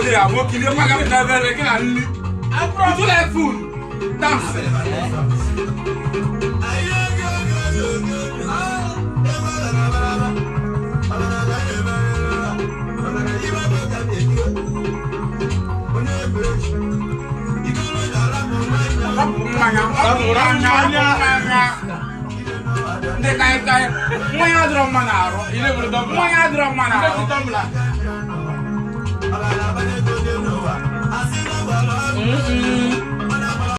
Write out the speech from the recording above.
Day, aboki ndị mmaga m na-ebere gị na nri. You like food? Dance. Rapụ mmanya, rapụ mmanya, rapụ mmanya. Ndị kaikai, mmanya adịrọ mma n'arụ. Mmanya adịrọ mma n'arụ.